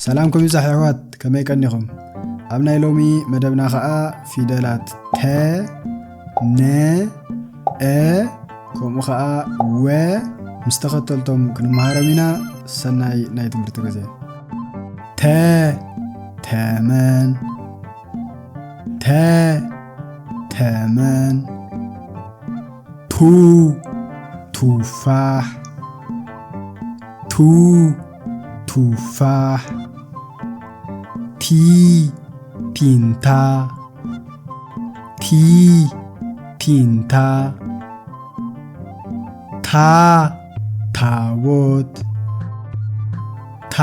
ሰላምኩም ይብዛሕ ኣሕዋት፣ ከመይ ቀኒኹም? ኣብ ናይ ሎሚ መደብና ኸኣ ፊደላት ተ፣ ነ፣ እ፣ ከምኡ ኸኣ ወ ምስ ተኸተልቶም ክንመሃሮም ኢና። ሰናይ ናይ ትምህርቲ ግዜ። ተ፣ ተመን። ተ፣ ተመን። ቱ፣ ቱፋሕ። ቱ፣ ቱፋሕ። ቲ፣ ቲንታ። ቲ፣ ቲንታ። ታ፣ ታቦት። ታ፣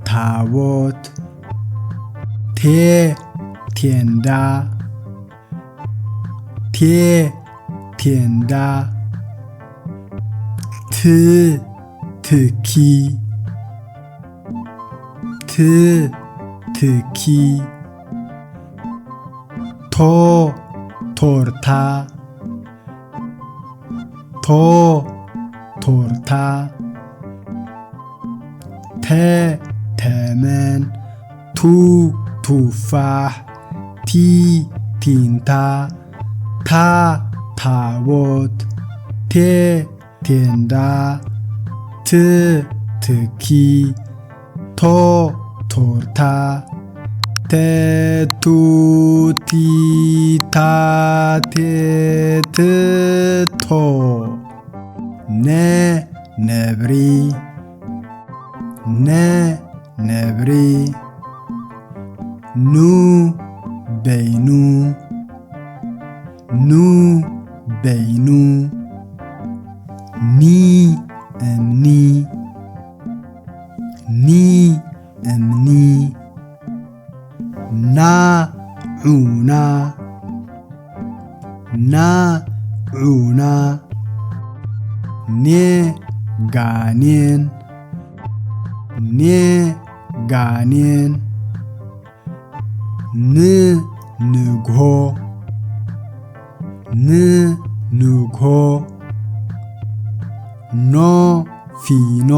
ታቦት። ቴ፣ ቴንዳ። ቴ፣ ቴንዳ። ት፣ ትኪ። ት፣ ትኪ። ቶ፣ ቶርታ። ቶ፣ ቶርታ። ተ፣ ተመን። ቱ፣ ቱፋሕ። ቲ፣ ቲንታ። ታ፣ ታቦት። ቴ፣ ቴንዳ። ት፣ ትኪ። ቶ፣ ቶርታ። ተ፣ ቱ፣ ቲ፣ ታ፣ ቴ፣ ት፣ ቶ። ነ፣ ነብሪ። ነ፣ ነብሪ። ኑ፣ በይኑ። ኑ፣ በይኑ። ኒ፣ እምኒ። ኒ፣ እምኒ። ና፣ ዑና። ና፣ ዑና። ኔ፣ ጋኔን። ኔ፣ ጋኔን። ን፣ ንግሆ። ን፣ ንግሆ። ኖ፣ ፊኖ።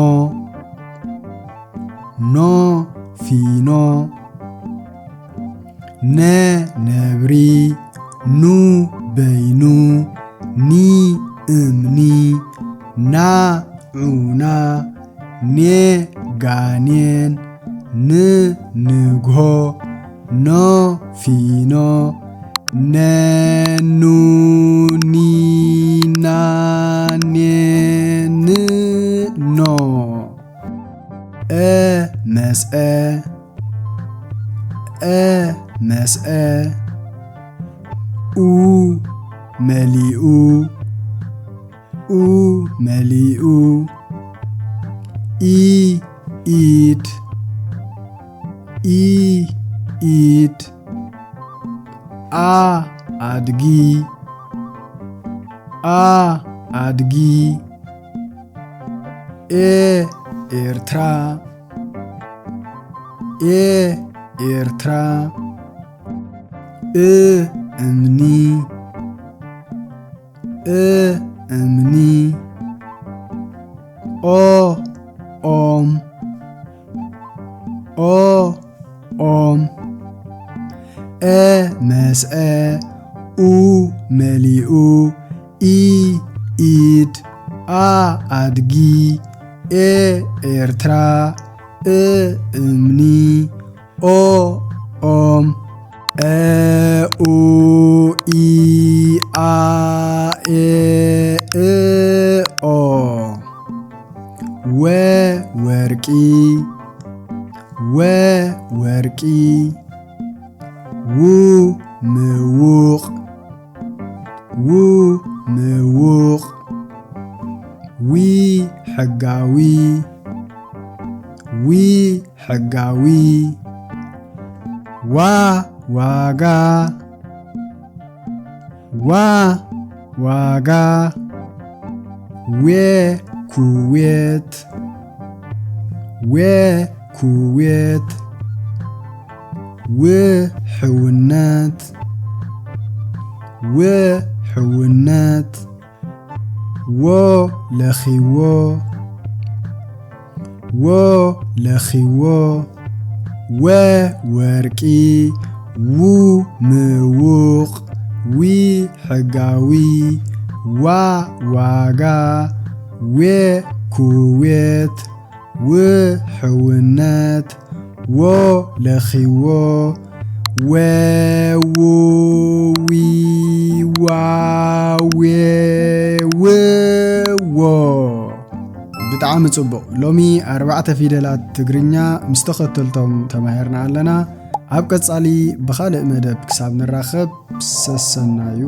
ኖ፣ ፊኖ። ነ፣ ነብሪ። ኑ፣ በይኑ። ኒ፣ እምኒ። ና፣ ዑና። ኔ፣ ጋኔን። ን፣ ንግሆ። ኖ፣ ፊኖ። ነ፣ ኑ፣ ኒ፣ ና፣ ኔ፣ ን፣ ኖ። እ፣ መስአ። እ፣ መስአ። ኡ፣ መሊኡ። ኡ፣ መሊኡ። ኢ፣ ኢድ። ኢ፣ ኢድ። ኣ፣ ኣድጊ። ኣ፣ ኣድጊ። ኤ፣ ኤርትራ። ኤ፣ ኤርትራ። እ፣ እምኒ። እ፣ እምኒ። ኦ፣ ኦም። ኦ፣ ኦም። እ፣ መስአ። ኡ፣ መሊኡ። ኢ፣ ኢድ። ኣ፣ ኣድጊ። ኤ፣ ኤርትራ። እ፣ እምኒ። ኦ፣ ኦም። እ፣ ኡ፣ ኢ፣ ኣ፣ ኤ፣ እ፣ ኦ። ወ፣ ወርቂ። ወ፣ ወርቂ። ው፣ ምዉቕ። ው፣ ምዉቕ። ዊ፣ ሕጋዊ። ዊ፣ ሕጋዊ። ዋ፣ ዋጋ። ዋ፣ ዋጋ። ዌ፣ ኩዌት። ዌ፣ ኩዌት። ው፣ ሕውነት። ው፣ ሕውነት። ዎ፣ ለኺዎ። ወ ለኺዎ፣ ወ ወርቂ፣ ው ምውቕ፣ ዊ ሕጋዊ፣ ዋ ዋጋ፣ ዌ ኩዌት፣ ው ሕውነት፣ ወ ለኺዎ፣ ወ ው ዊ ዋ ዌ ው ዎ። ብጣዕሚ ጽቡቕ። ሎሚ ኣርባዕተ ፊደላት ትግርኛ ምስ ተኸተልቶም ተማሂርና ኣለና። ኣብ ቀጻሊ ብኻልእ መደብ ክሳብ ንራኸብ ሰሰናዩ።